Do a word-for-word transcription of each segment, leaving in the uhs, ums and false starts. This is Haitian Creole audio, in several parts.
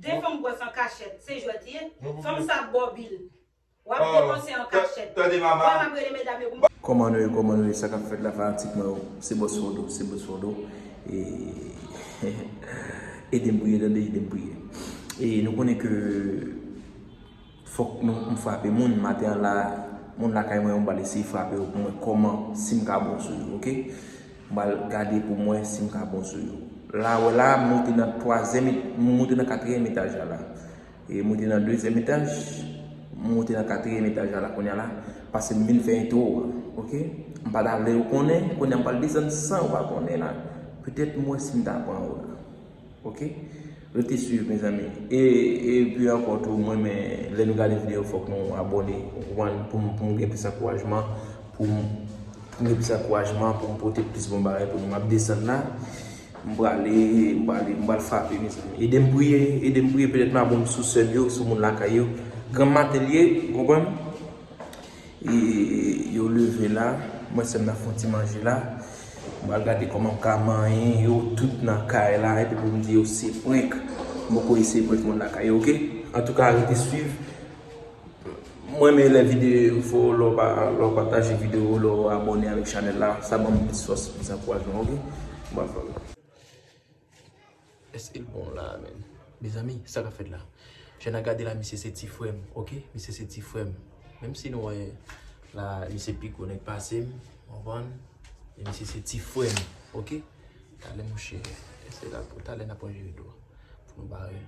De fanm gwòs an kachèt, se jwèt ye. Fanm sa ap ba w bil. W ap depanse an kachèt. Tande mama. Wè m ap rele medam yo pou m. Kòman nou ye, kòman nou ye, sa k ap fèt la fanatik mwen yo? Se Bòs Fodo, se Bòs Fodo. E, ede m priye, tande, ede m priye. E nou konnen ke fòk nou, m frape moun, maten an la, moun lakay mwen yo, m pral eseye frape yo pou mwen kòman, si m ka bon sou yo, oke? M pral gade pou m wè si m ka bon sou yo. La, wè la, m moute nan twazyèm et-, m moute nan katriyèm etaj la la. E m moute nan dezyèm etaj, m moute nan katriyèm etaj la la kounye a la, paske m vin fè entwo a, oke? M pa ta vle yo konnen, kounye a m pral desann san yo pa konnen la. Petèt m wè si m ta pran yo la. Oke? Rete swiv, mezanmi. E, epi ankò tou, mwen, men, lè nou gade videyo, fòk nou abòne. Ou konprann? Pou m, pou m gen plis ankourajman, pou m, pou m gen plis ankourajman, pou m pote plis bon bagay pou nou. M ap desann la. M prale, m prale, m pral frape, mezanmi. Ede m priye, ede m priye, petèt m abòne sou sè m yo, sou moun lakay yo. Granm maten l ye, ou konprann? E yo leve la, mwen sèlman fè yon ti manje la. M pral gade kòman m ka manyen yo tout nan kay la, epi pou m di yo se prank. M poko eseye prank moun lakay yo, oke? Antouka, rete swiv. Mwen renmen lè videyo yo fè w, lè w pa, lè w pataje videyo, lè w abòne avèk chanèl la, sa ban m plis fòs, plis ankourajman, oke? M pral fè. Èske l bon la, menm? Mezanmi, sa k ap fèt la? Jan n ap gade la, misye se ti frè m, oke? Misye se ti frè m. Menm si nou wè la, misye pi gwo nèg pase m, w konprann? E misye se ti frè m, oke? Talè, monchè, èske la, talè n ap pran jere dlo a pou nou bare.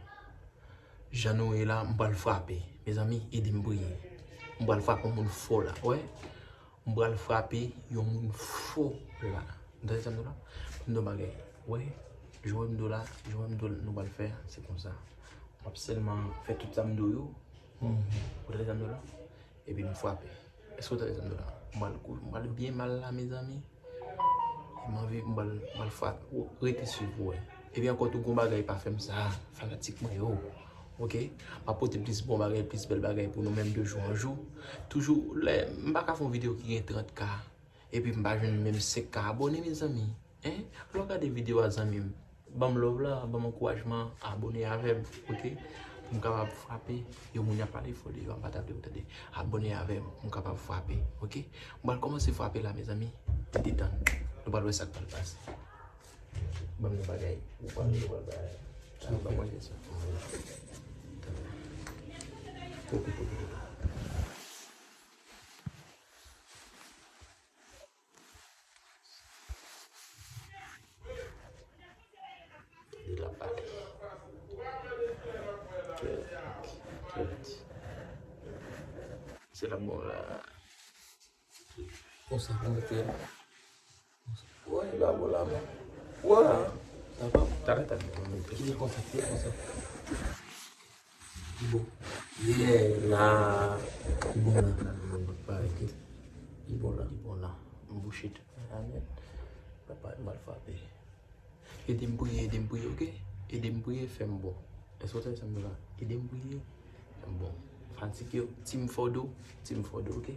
Jan nou ye la, m pral frape. Mezanmi, ede m priye. M pral frape yon moun fò la, wè. M pral frape yon moun fò la. Ou tande sa m di w la? M di w bagay. Wè, jwè m di w la, jwè m di w nou pral fè a, se konsa. M ap sèlman fè tout sa m di w yo. Ou tande sa m di w la? Epi nou frape. Èske ou tande sa m di w la? M pral kou-, m pral byen mal la, mezanmi. E m anvi, m pral, m pral frape. Ou rete swiv pou wè. Epi ankò tou, gon bagay pa fè m sa, fanatik mwen yo. Oke? M ap pote plis bon bagay, plis bèl bagay pou nou menm de jou an jou. Toujou, lè, m pa ka fè yon videyo ki gen trant K, epi m pa jwenn menm senk K abòne, mezanmi. Hein? Lè w gade videyo a, zanmi m, ban m love la, ban m ankourajman, abòne avè m, oke? Pou m kapab frape, yo moun y ap pale fò de yo, m pa ta vle w tande. Abòne avè m, pou m kapab frape, oke? M pral kòmanse frape la, mezanmi. Rete tann. Nou pral wè sa k pral pase. Ban m yon bagay. Ou pral, ou pral bagay. Sa, ban mwen sa. Poku, poku, poku. Li la pale. Kèt, kèt. Se la bon la. Konsa, konsa, kèt. Wè, li pa bon la, men. Wè. Sa va? Talè, talè. Ki konsa, ki konsa. Bon. Yeah, la. Ki bon la. Ki bon la. M bouche tout. Amen. Papa, m al frape. Ede m priye, ede m priye, oke? Ede m priye, fè m bon. Èske w tande sa m di w la? Ede m priye, fè m bon. Fanatik yo, Team Fodo, Team Fodo, oke?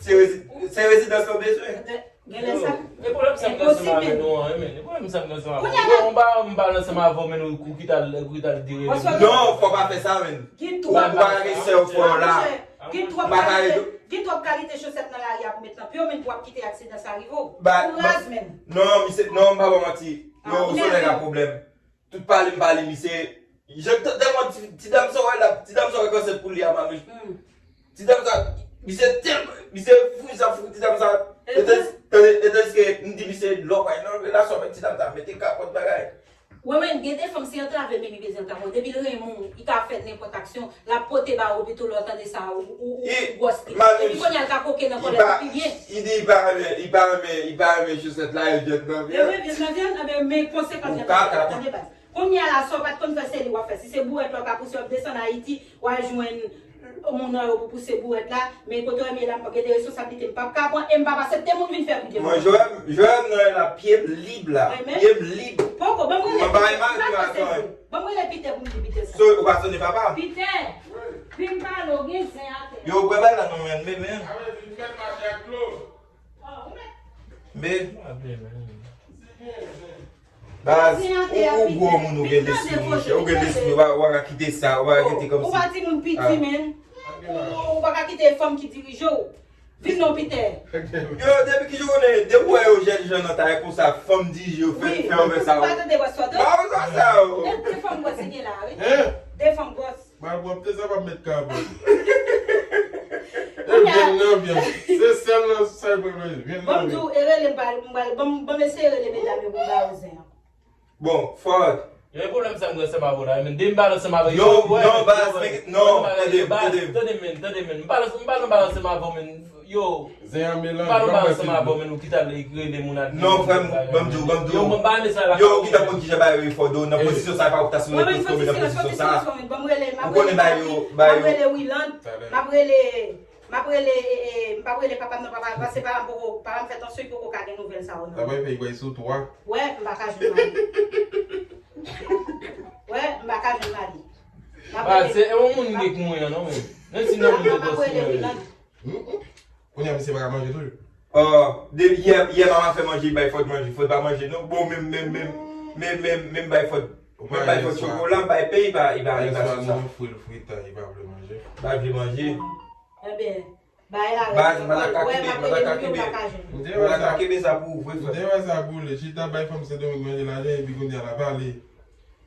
se rezi- se rezidans nou bezwen. Genlè sa. E pwoblèm sa m gen ansanm avè nou an, men. E pwoblèm sa m gen ansanm avè nou. Yo, m pa, m pa ansanm avè w, men ou, ou ki t al, ou ki t al dire. Non, fò pa fè sa, men. Ou pa gen sè w frè w la. Gen twòp kalite, gen twòp kalite chosèt nan lari a pou met nan pye w, men pou w ap kite aksidan sa rive w. Ou raz, men. Non, misye, non, m pa ba w manti. Yo, ou se nèg a pwoblèm. Tout pale m pale misye. Jan tèlman ti, ti dam sa wè la, ti dam sa wè k ansent pou li a manouch. Ti dam sa, misye tèlman, misye fou sa fou ti dam sa. Etan, etan, etanske m di misye lè w pral nan relasyon avèk ti dam sa, mete kapòt bagay. Wè men, gen de fanm se antrave men li bezwen kapòt. Depi l renmen w, li ka fè nenpòt aksyon, l ap pote ba ou pito lè w tande sa ou, ou, ou gwòs li. Epi kounye a l ka koke nan kòlèt li pi byen. Li di li pa renmen, li pa renmen, li pa renmen chosèt la, e vyèt nan vyann. E wi, vyèt nan vyann, anben men konsekans vyèt nan vyann. Tande baz. Kounye a la, sa w pa t konn fè, se li w ap fè. Si se bourèt la w ka pouse w ap desann Ayiti, w al jwenn moun nan yo pou pouse bourèt la, men kote w ye la, m p ap gen de responsablite, m p ap ka pran, e m p ap aksepte moun vin fè bri devan mwen. Mwen, Joèm, Joèm nan la, pye m lib la. Pye m lib. Poko, ban m rele Pita. Ban m rele Pita pou m di Pita sa. So, ou pa sonnen papa? Pita, vin pale, w gen zen atè. Yo, bwè bay la non, men, men, men. Men. Baz, ou, ou gwo moun, ou gen lespri, monchè. Ou gen lespri, ou pa, ou pa ka kite sa, ou pa ka kite kòmsi. Ou pa timoun piti, men. Ou, ou pa ka kite fanm ki dirije w vin non Pitè. Yo, depi ki jou konnen, depi w wè yo jèn jan nan tay konsa, fanm dirije yo, fè, fè yo fè sa. Ou pa tande bòs sa, non? Pa bezwen sa, yo. E, de fanm gwòs ki gen la, wi. De fanm gwòs. Malpwòpte sa p ap met kabrit. E vyann nan vyann. Se sèl nan sa yo bezwen. Vyann nan vyann. Ban m di w, e rele m pral, m pral, ban m, ban m eseye rele medam yo pou m ba yo zen an. Bon, Ford. Yo, e pwoblèm sa m gen ansanm avè w la, men. Depi m pale ansanm avè w, yo, non, baz, non, tande, tande. Tande, men, tande, men. M pale, m pale, m pale ansanm avè w, men. Yo. Zen an melanje, m pa mèt li. Ansanm avè w, men ou ki t al rele moun ak. Non, frè m, ban m di w, ban m di w. Yo, mwen pa renmen sa la. Yo, ou ki t ap konn kijan bagay yo ye, Fòdo, nan pozisyon sa, e pa ou ki ta sipoze tonbe nan pozisyon sa. Ou konnen bagay yo, bagay yo. M ap rele Wiland, m ap rele, m ap rele, e, e, m p ap rele papa m non, papa, paske papa m poko, papa m fè tansyon, li poko ka gen nouvèl sa yo non. Sa bay fè li kwè sou twa. Wè, m pa ka jwenn mari. Wè, m pa ka jwenn mari. M ap rele, se yon moun ki k mouri an non, men. Menm si nan moun yo gòs mouri. Kounye a misye pa ka manje tou. Oh, de, yè, yè mama fè manje, li bay Fòd manje. Fòd pa manje non. Bon, menm, menm, menm, menm, menm, menm bay Fòd, menm bay Fòd chokola, bay pen, li pa, li pa, li pa sou sa. Yèswa nou fri l frita, li pa vle manje. Pa vle manje. Ebyen, bay la, baz, m pa ta ka kenbe, m pa ta ka kenbe. M pa ta ka kenbe sa pou ou vre, frè. M te wè sa pou li. Chita bay fanm Sendomeng manje lajan, epi kounye a l ap pale.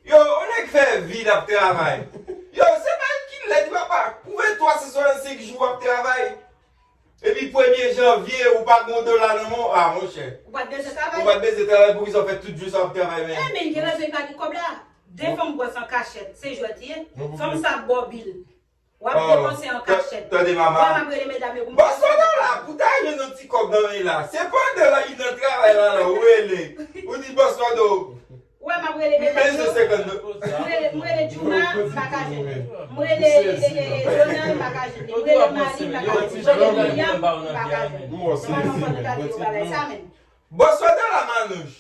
Yo, yon nèg fè vi l ap travay. Yo, se pa ki lèd, papa. Pwouve twa san swasannsenk jou w ap travay. Epi premye janvye, ou pa gen yon dola nan men w. Ah, monchè. Ou pa t bezwen travay. Ou pa t bezwen travay, poukisa w fè tout jou sa w ap travay, men? Eh, men, gen rezon, li pa gen kòb la. De fanm gwòs an kachèt, se jwèt ye. Fanm sa ap ba w bil. W ap depanse an kachèt. Tande, mama. Wè, m ap rele medam yo pou m. Bòs Fòdo la, pou ta jwenn yon ti kòb nan men la. Se pandan l ap nan travay la, la, ou rele. Ou di, Bòs Fòdo. Wè, m ap rele medam yo. M rele, m rele Juma, m pa ka jwenn li. M rele, e, e, e, Donald, m pa ka jwenn li. M rele Mali, m pa ka jwenn li. M rele William, m pa ka jwenn li. Nòmalman, fò nou ta di yon bagay sa, men. Bòs Fòdo la, Manouch.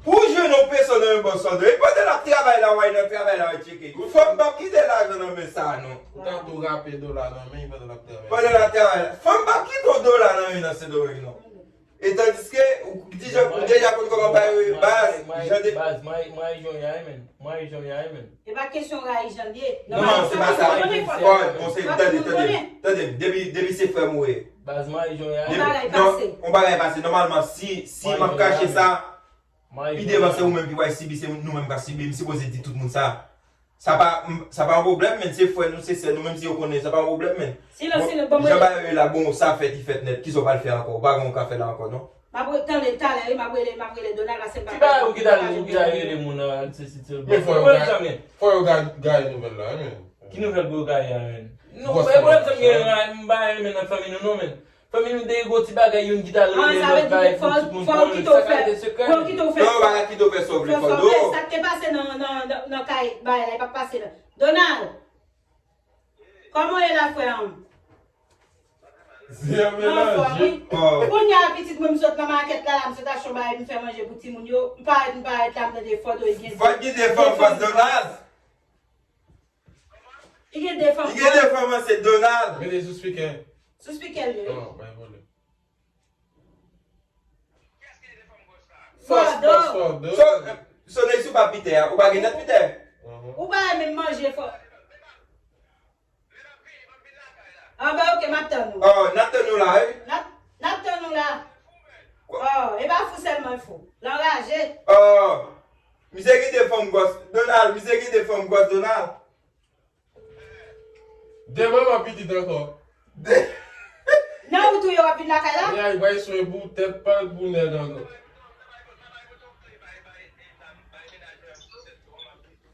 Pou w jwenn yon peso nan men Bòs Fòdo, e pandan l ap travay la, w al nan travay la, w al tcheke. Fanm p ap kite lajan nan men sa, non. Ou ta tou rape dola nan men, pandan l ap travay. Pandan l ap travay la. Fanm p ap kite yon dola nan men nan Sendomeng, non. E tandiske, ou deja, ou deja konn kòman bagay yo ye, baz, jan de. Baz, mwen, mwen, jan y a ye, men. Mwen, jan y a ye, men. E pa kesyon rayi jan l ye. Non, non, se pa sa. Fò, bon, se, tande, tande, tande, depi, depi se frè m ou ye. Baz, mwen, jan y a ye. Yon bagay pase. Non, yon bagay pase. Nòmalman, si, si m ap kache sa, pi devan se ou menm ki pral sibi, se nou menm k ap sibi. M sipoze di tout moun sa. Sa pa, m, sa pa yon pwoblèm, men se frè nou, se sè nou, menm si yo konnen, sa pa yon pwoblèm, men. Silans, silans, bon, jan bagay yo ye la, bon, sa fèt, li fèt nèt. Kisa w pral fè ankò? Ou pa gen yon ka fè la ankò, non? M ap re-, tande, talè, wi, m ap rele, m ap rele Donald, paske m pa. Ti bagay ou ki ta, ou ki ta rele moun nan, se, se, se. Men fò yo gaye, fò yo gaye, gaye nouvèl la, wi, men. Ki nouvèl pou yo gaye a, men? Non, e pwoblèm sa m gen la, m pa renmen nan fanmi nou, non, men. Fanmi nou te gen yon ti bagay, youn ki ta rele lòt bagay pou tout moun konnen. Sa ka rete sekrè. Fò w kite w fè. Non, bagay kite w fè sa w vle, Fòdo. Sa k te pase nan, nan, nan, nan kay bagay la, e p ap pase la. Donald! Kòman w ye la, frè an m? Anfòm, wi. Kounye a, pitit mwen, m sot nan makèt la, la, m sot achte yon bagay, m fè manje pou timoun yo. M parèt, m parèt la, m tande Fòdo, li gen de fanm. Fòdo gen de fanm, baz Donald. Li gen de fanm. Li gen de fanm ansent, Donald. Mete sou spikè. Sou spikè l ye, wi. Non, bay volè. Fòdo. Fòdo. So, so, nèg sou pa Pitè a. Ou pa gen nèt Pitè? Ou pa renmen manje fò. Anben, oke, m ap tann ou. Oh, n ap tann ou la, wi. N ap, n ap tann ou la. Oh, e pa fou sèlman l fou. L anraje. Oh, misye gen de fanm gwòs, Donald, misye gen de fanm gwòs, Donald. De manman pitit ankò. De. Nan wout ou yo w ap vin lakay la? Kounye a, li pral swen pou tèt pa l pou nèg ankò.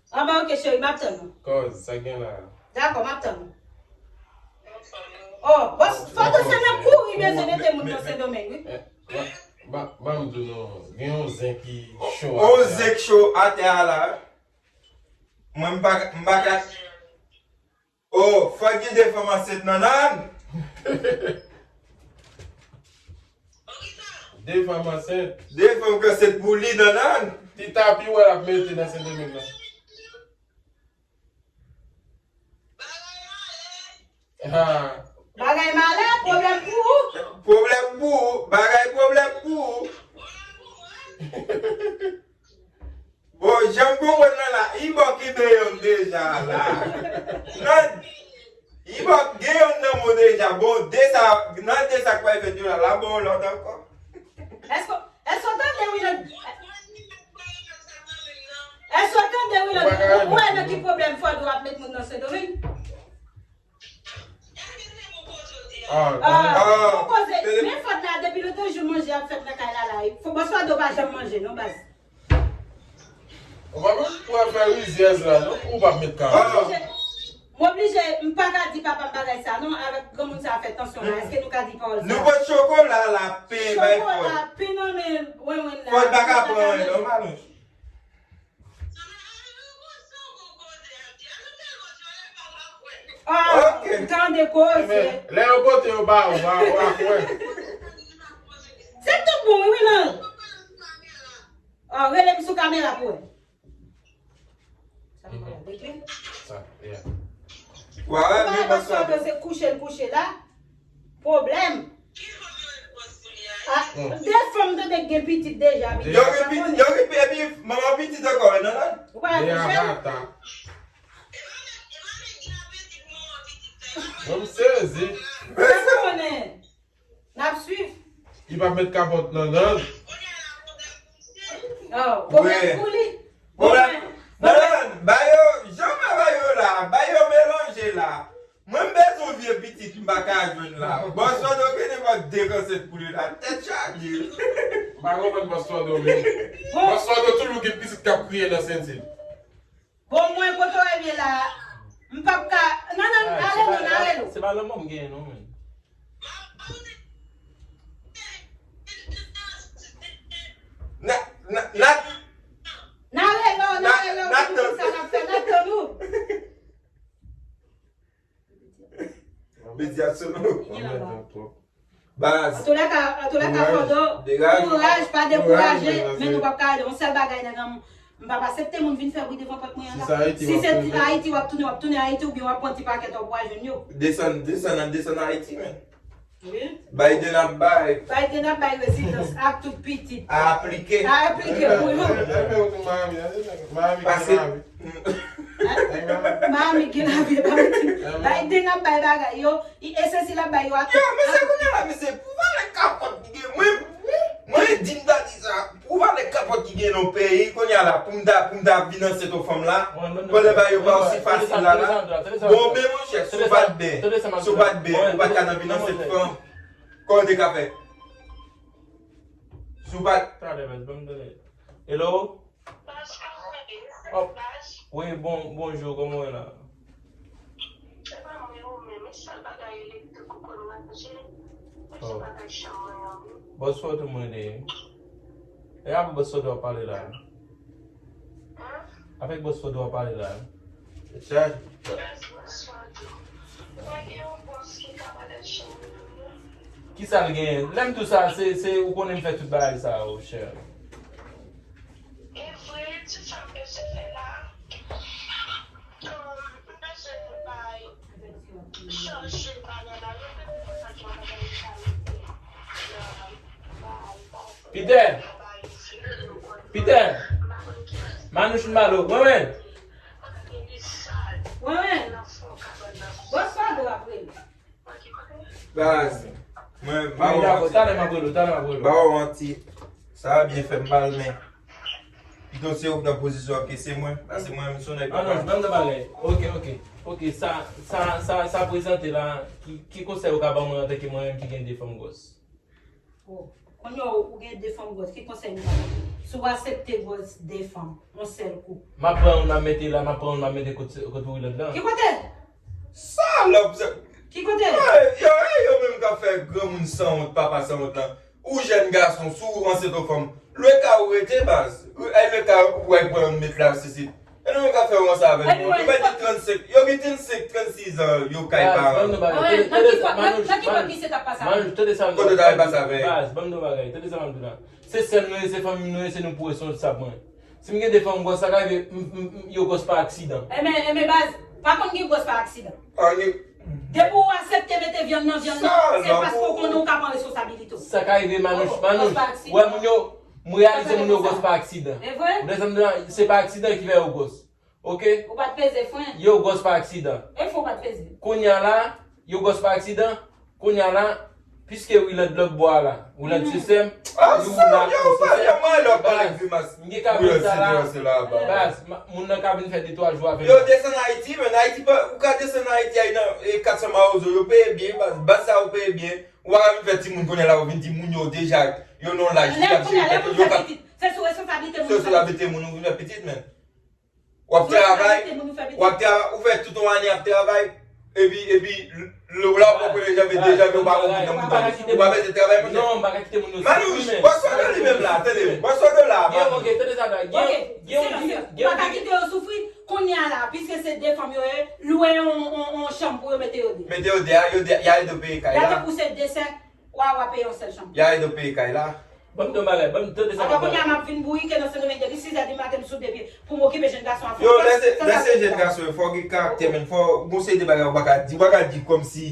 Anben, oke, cheri, m ap tann ou. Kòz, sa k gen la? Dakò, m ap tann ou. Oh, bòs, Fòdo se nan kouri bezwen mete moun nan Sendomeng, wi. Eh, ba, ba, ba m di w non, gen yon zen ki cho atè a. Yon zen k cho atè a la. Mwen, m pa, m pa ka. Oh, fò gen de fanm ansent, Nanann. De fanm ansent. De fanm k ansent pou li, Nanann. Ti tapi wè l ap mete nan Sendomeng la. Ha. Bagay malè, pwoblèm pou ou. Pwoblèm pou ou, bagay pwoblèm pou ou. Bon, jan m konprann lan la, Ibòk kenbe yonn deja la. Nan, Ibòk gen yonn nan men w deja. Bon, de sa, nan de sa k pral fèt yo la, l ap ba w lòt ankò. Èske, èske w tande wi nan, èske w tande wi nan, ou wè nan ki pwoblèm Fòdo ap met moun nan Sendomeng? Ah, ah, bon koze. Men Fòd la, depi lontan jou manje ap fèt nan kay la la. Fò, bòs Fòdo pa janm manje, non, baz. Ou pa menm pou ap fè rizyèz la, non? Ou pa met ka. M oblije, m oblije, m pa ka di papa m bagay sa, non, avèk granmoun sa fè tansyon la. Èske nou ka di pawòl sa? Nou pot chokola la, pen bay Fòd. Chokola, pen nan men, wen, wen la. Fòd pa ka pran, non, Manouch. Ah, ok. Tande koze. Lè yo pote yo ba ou, ba ou, ba ou, kwè. Se tout bon, wi, wi, non. Ah, rele m sou kamera pou wè. Sa, yeah. Ou pa wè, men bòs Fòdo se kouche l kouche la. Pwoblèm. De fanm tande k gen pitit deja, pitit. Yo gen pitit, yo gen pi-, epi manman pitit ankò, wè, nan, nan. Ou pa jèn. Mwen m sezi. Sa konnen. N ap swiv. Li pa met kapòt nan gang. Oh, pwoblèm pou li. Pwoblèm. Nan, nan, ba yo, jan mwen ba yo la, ba yo melanje la. Mwen m bezwen vye pitit m pa ka jwenn la. Bòs Fòdo gen nenpòt de kansèt pou li la. Tèt chaje. M pa konprann Bòs Fòdo menm. Bòs Fòdo toujou gen pitit k ap kriye nan senti l. Bon, mwen kote w ye la, m p ap ka. Non, non, ale non, ale non. Se pa lanmò m genyen non, men. Na, na, na. N a rele w, n a rele w, pou sa n ap fè, n ap tann ou. Medya sou nou. Baz. Antoulèka, antoulèka, Fòdo, kouraj, pa dekouraje, men nou p ap ka ede. Yon sèl bagay, nèg an, m p ap aksepte moun vin fè bri devan pòt mwen an la. Si se Ayiti w ap tounen, w ap tounen Ayiti, oubyen w ap pran ti pakèt w ap wè jwenn yo. Desann, desann, desann Ayiti, men. Wi. Biden ap bay. Biden ap bay rezidans ak tout pitit. A aplike. A aplike pou yo. Pase. Miami gen lavi, pa menti. Biden ap bay bagay yo, e se si l ap bay yo ak. Yo, mesye, kounye a la, mesye, pou valè kapòt ki gen, mwen, mwen, di m ta di sa, pou valè kapòt ki gen nan peyi, kounye a la, pou m ta, pou m ta vin ansent yon fanm la, pandan bagay yo pa osi fasil la, la. Bon, men monchè, si w pa t byen, si w pa t byen, ou pa t ka nan vin ansent fanm. Kòman w te ka fè? Si w pa t. Talè, baz, ban m tande. Hello? Oh, wi, bon, bonjou, kòman w ye la? Bòs Fòdo mwen li ye. E avèk Bòs Fòdo w ap pale la? Avèk Bòs Fòdo w ap pale la? Tèt chaje. Kisa l genyen? Lè m di w sa, se, se, ou konnen m fè tout bagay sa yo, chè. E vre, ti sa m bezwen fè la, um, m bezwen bay chanje panèl la, yo te konn konn sa ki yon bagay ki kalite. Peter! Peter! Manouch Malo, mwen menm! Mwen menm! Bòs Fòdo ap rele. Baz, mwen, ba w manti. Talè m ap rele w, talè m ap rele w. Ba w manti. Sa va byen fè m mal, men pito se ou k nan pozisyon ke se mwen. Paske mwen menm se yon nèg. Ah non, ban m nan bagay. Ok, ok. Ok, sa, sa, sa, sa prezante la, ki, ki konsèy ou ka ban mwen antanke mwen menm ki gen de fanm gwòs? Oh, kounye a ou gen de fanm gwòs, ki konsèy ou ka ban? Si w aksepte gwòs de fanm, yon sèl kou. M ap pran youn, m ap mete la, m ap pran youn, m ap mete kot, kot Willard lan. Ki kote? Salòp, sa. Ki kote? Yo, yo, e yo menm k ap fè granmoun sanwont, papa sanwont lan. Ou jèn gason, si w ansent yon fanm, lwe kay ou rete, baz. Ay, lwe kay ou, w al pran youn met la, sisi. E nou menm k ap fè ranse avè nou. Yo mèt gen trannsenk, yo gen trannsenk, trannsis an, yo kay paran. Baz, ban m di w bagay. Nan ki pòt, nan, nan ki pòt misye t ap pase avè? Manouch, tande sa m di w. Kote w t al pase avè? Baz, ban m di w bagay. Tande sa m ap di w la. Se sè m nou ye, se fanmi m nou ye, se nou pou wè se yon sab mwen. Si m gen de fanm gwòs, sa ka rive, m, m, m, yo gwòs pa aksidan. Enben, enben, baz, pa konn gen gwòs pa aksidan. Depi w aksepte mete vyann nan vyann nan, se paske w konnen w ka pran responsabilite w. Sa ka rive, Manouch, Manouch. Wè, moun yo, m reyalize moun yo gwòs pa aksidan. E vre? Ou konprann sa m di w la? Se pa aksidan ki fè yo gwòs. Ok? Ou pa t peze fren. Yo gwòs pa aksidan. E fren w pa t peze. Kounye a la, yo gwòs pa aksidan. Kounye a la, piske Willard lòt bò a la, Willard se sè m, yo la, yo se sè m. Baz, m gen ka vin sa la. Baz, moun nan ka vin fè de twa jou avè m. Yo desann Ayiti, men Ayiti pa, ou ka desann Ayiti ay nan, e, kat san mawozo, yo peye byen, baz, baz sa yo peye byen. Ou pa ka vin fè timoun kounye a la, ou vin di moun yo deja, yo nan laj, yo ka, se sou responsablite moun ou vin fè pitit, men. W ap travay, w ap travay, ou fè tout yon ane ap travay, epi, epi, lè w la w pran premye janvye, de janvye, ou pa konprann nan mouton. Ou pa mete travay, monchè. Non, m pa ka kite moun yo soufri, men. Bòs Fòdo li menm la, tande, bòs Fòdo la. Gen, ok, tande sa, gen, gen, gen, gen, ou pa ka kite yo soufri, kounye a la, piske se de fanm yo ye, lwe yon, yon, yon chanm pou yo mete yo de. Mete yo de a, yo de, y a ede w peye kay la. Gade pou se de sè, w a, w a peye yon sèl chanm. Y a ede w peye kay la. Ban m di w bagay, ban m tande sa. Atò, kounye a m ap vin bouyike nan Sendomeng depi sis è di maten m sou de pye pou m okipe jèn gason an. Yo, lè se, lè se jèn gason yo, fò w gen karaktè, men fò w gon seri de bagay ou pa ka di, ou pa ka di kòmsi,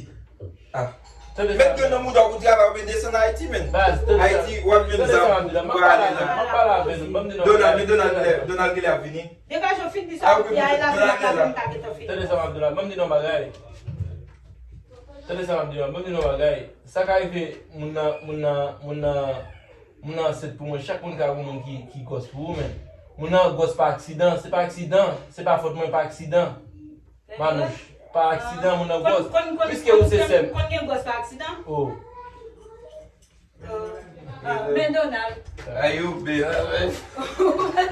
ah. Tande sa. Met grenn nan mouda w pou travay oubyen desann Ayiti, menm. Baz, tande sa. Ayiti, w ap jwenn zam pou pale la. M ap pale avè nou, ban m di nou. Donald, men Donald, Donald genlè ap vini. Degaje w, fin di sa w di a, e la, Donald, Donald, Donald. Tande sa m ap di la, ban m di nou bagay. Tande sa m ap di la, ban m di nou bagay. Sa ka rive moun nan, moun nan, moun nan, moun nan ansent pou mwen, chak moun ka gen moun ki, ki gwòs pou ou, men. Moun nan gwòs pa aksidan, se pa aksidan, se pa fòt mwen, pa aksidan. Manouch, pa aksidan moun nan gwòs. Piske ou se sè m. Konn gen gwòs pa aksidan? Oh. Men Donald. Ay, ou byen, la, men.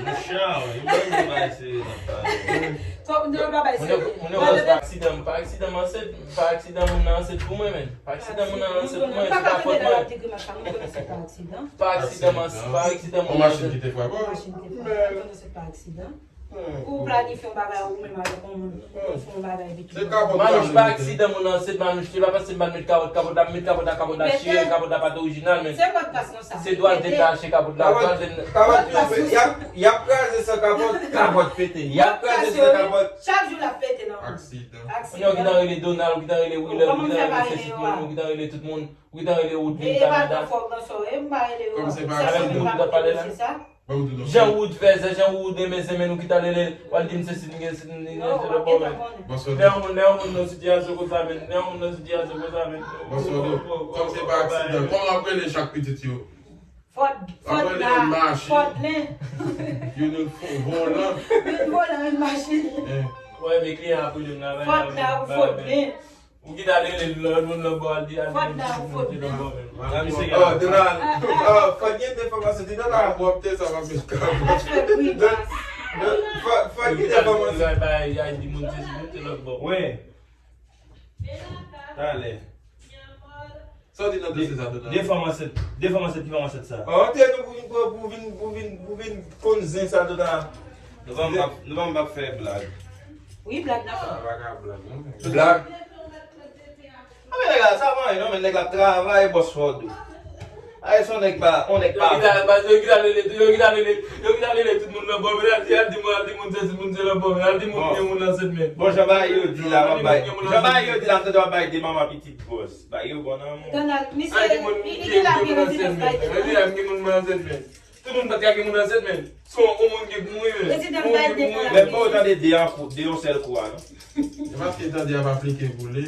Monchè, yon bon bagay serye n ap pale. Fòk nou pa bay serye. Moun yo gwòs pa aksidan, pa aksidan m ansent, pa aksidan moun nan ansent pou mwen, men. Pa aksidan moun nan ansent pou mwen, se pa fòt mwen. Pa aksidan m ansent, pa aksidan moun nan ansent. Yon machin ki te frape w. Yon machin ki te frape w, konnen se pa aksidan. Ou planifye yon bagay ou menm avèk yon moun, ou fè yon bagay epi tou. Manouch, pa aksidan moun nan ansent, Manouch, se pa paske m pa t met kapòt, kapòt la, m met kapòt la, kapòt la chire, kapòt la pa t orijinal, men se dwal te ka achte kapòt la, dwal te. Kapòt, y ap, y ap kraze san kapòt, kapòt pete. Y ap kraze san kapòt. Chak jou l ap pete nan. Aksidan. Kounye a ou gentan rele Donald, ou gentan rele Willard, ou gentan rele Sesi, ou gentan rele tout moun, ou gentan rele Woodville Canada. Avèk moun ou t ap pale la. Jan Wood fè, se jan Wood renmen semen nou ki ta lele, w al di m se si m gen, si m gen, se lòt bò, men. Lè yon moun, lè yon moun nan sitiyasyon konsa, men, lè yon moun nan sitiyasyon konsa, men. Bonswa, Wood. Kòm se pa aksidan, kòman w ap rele chak pitit yo? Fòd, Fòd la, Fòdlen. Youn volan. Youn volan, youn machin. Wè, men kliyan ap rele m la, Fòd la ou Fòdlen. Ou ki ta rele lòt moun lòt bò, al di, al di moun se lòt bò, men. Jan misye gen la. Oh, Donald. Oh, Fòd gen de fòmasyon, di Donald. Fòd gen de fòmasyon. Al di moun se si moun se lòt bò. Wi. Talè. Sa w di nan dosye sa, Donald? De fòmasyon, de fòmasyon ki fòmasyon sa. Oh, antre nou pou vin, pou vin, pou vin, pou vin konn zen sa, Donald. Nou pa m p ap, nou pa m p ap fè blag. Wi, blag n ap fè. Sa pa ka blag, non, men. Blag. A, men nèg la, sa pa anyen, non, men nèg la ap travay, bòs Fòd. Ay, se yon nèg pa, yon nèg pa. Yo ki ta, yo ki ta rele, yo ki ta rele, yo ki ta rele tout moun nan bò, men al di, al di moun, al di moun se, se moun se lòt bò, men al di moun gen moun nan sèt men. Bon, jan bagay yo di la, m ap bay, jan bagay yo di la, m tande w ap bay de manman pitit gwòs. Bagay yo bon nan moun. Donald, misye, li, li gen la gen rezidans Biden. Yo di la, m gen moun nan sèt men. Tout moun pa t ka gen moun ansent, men. Si yon, yon moun gen pou mouri, men. Prezidan Biden gen pou mouri. Men pa otan de de an kou, de yon sèl kou a, non. E paske tande ap aplike pou li.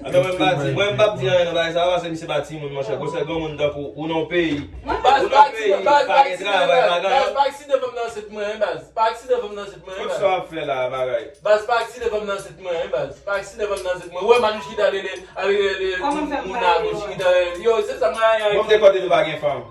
Atò, mwen m pa di, mwen m p ap di anyen nan bagay sa a, paske misye pa timoun, monchè. Gwosè granmoun tankou ou nan yon peyi, ou nan yon peyi, pa gen travay, pa gen anyen. Baz, pa aksidan fè m nan ansent mwen, en, baz. Pa aksidan fè m nan ansent mwen, en, baz. Fout sa w ap fè la, bagay. Baz, pa aksidan fè m nan ansent mwen, en, baz. Pa aksidan fè m nan ansent mwen. Ou wè Manouch ki t al rele, al rele, rele moun nan agoch ki t al rele. Yo, se sa mwen a. Bon, m te konnen nou pa gen fanm.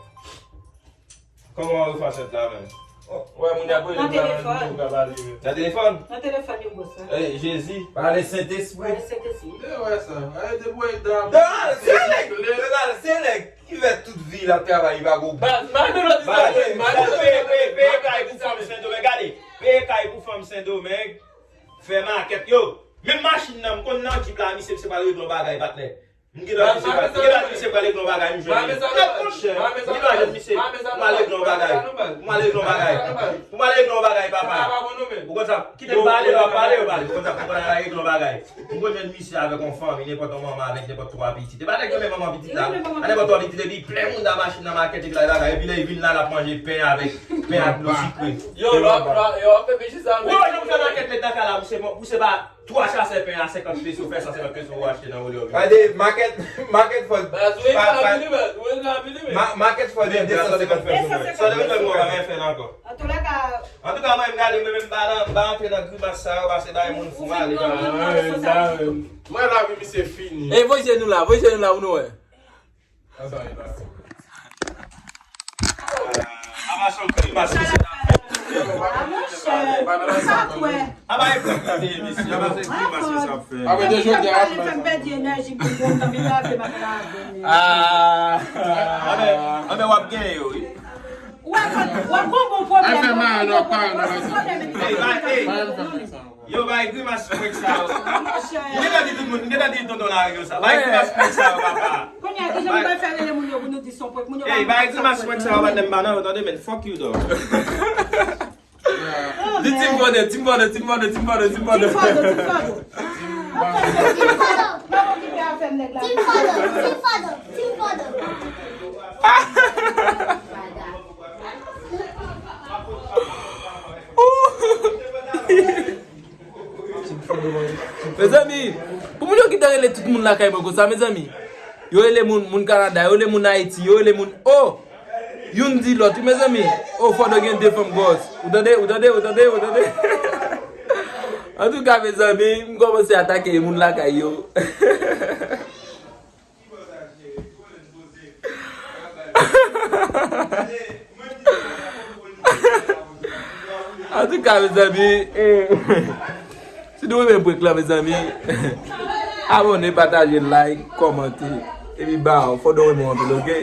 Kòman w refè ansent la menm? Wè, moun y ap rele m la, menm pou ka pale, wi. Nan telefòn? Nan telefòn, yo, bòs la. Ey, Jezi. Pale Sentespri. Pale Sentespri. Yo, wè sa. Ay, debouye dam. Donald, se nèg, Donald, se nèg ki fè tout vi l ap travay, li pa gwo. Baz, mal melodi sa, baz, mal melodi sa. Peye, peye, peye kay pou fanm Sendomeng, gade. Peye kay pou fanm Sendomeng. Fè makèt, yo. Menm machin nan, m konn nan jip la, misye, misye pral regle yon bagay, patnè. M gen dwa di misye pral, m gen dwa di misye pral regle yon bagay, m jwenn li. Nèt, monchè. M gen dwa jwenn misye. Pou m al regle yon bagay. Pou m al regle yon bagay. Pou m al regle yon bagay, papa. Ou konn sa? Kite m pale, lè w ap pale, yo pale. Ou konn sa? Pou m al regle yon bagay. M konn jwenn misye avèk yon fanmi, nenpòt yon manman avèk nenpòt twa pitit. E pa nèg yo menm manman pitit la. A nenpòt twa pitit, epi plen moun nan machin nan makèt, epi l al bagay. Epi lè l vin la, l ap manje pen avèk, pen ak dlo sikre. Yo, lò, lò, yo, fè peche sa. Ou wè jan m fè makèt met nan kay la, misye, misye pa Twa chasè pen a senkant peso, fè san senkant peso ou achte nan Oleo. Gade, makèt, makèt Fòd. Baz, ou engra vini, baz, ou engra vini, men. Ma-, makèt Fòd, de san senkant peso, men. San senkant peso, mwen pa fè l ankò. Antouka, antouka, mwen, m gade, mwen menm, m pa nan, m pa antre nan grimas sa yo, pase bay moun fou, m ale. Mwen, lavi misye fini. E, voye je nou la, voye je nou la, pou nou wè. Aba son grimas misye t ap fè. A, monchè. Sa kwè. Aba e pou kite misye, aba se grimas misye ap fè. Apre de jodi a, fè m pèdi enèji pou m kontan vin lave m ak lave. Ah. Anben, anben w ap genyen yo, wi. Ou wè, w ap gon bon pwoblèm. Ay, fè mal, non, pa, non, pa. Ey, bay, ey. Yo, bay grimas prank sa yo. M gentan di tout moun, m gentan di tonton Larry yo sa. Bay grimas prank sa yo, papa. Kounye a, kijan nou pral fè rele moun yo pou nou di son prank? Moun yo pa konn sa prank. Ey, bay grimas prank sa yo, patnè m pa nan yo, tande, men. Fuck you, dog. Di Team Fòdè, Team Fòdè, Team Fòdè, Team Fòdè, Team Fòdè. Team Fòdè, Team Fòdè. Team Fado, Team Fado, Team Fado. Mezanmi, pou moun yo ki te rele tout moun lakay mwen konsa, mezanmi. Yo rele moun, moun Kanada, yo rele moun Ayiti, yo rele moun, oh! Youn di lòt, wi, mezanmi. Oh, Fado gen de fanm gwòs. Ou tande, ou tande, ou tande, ou tande? Antouka, mezanmi, m kòmanse atake moun lakay yo. Antouka, mezanmi, eh, si nou renmen prank la, mezanmi, abòne, pataje, like, kòmante. Epi ba, Fado renmen w anpil, oke?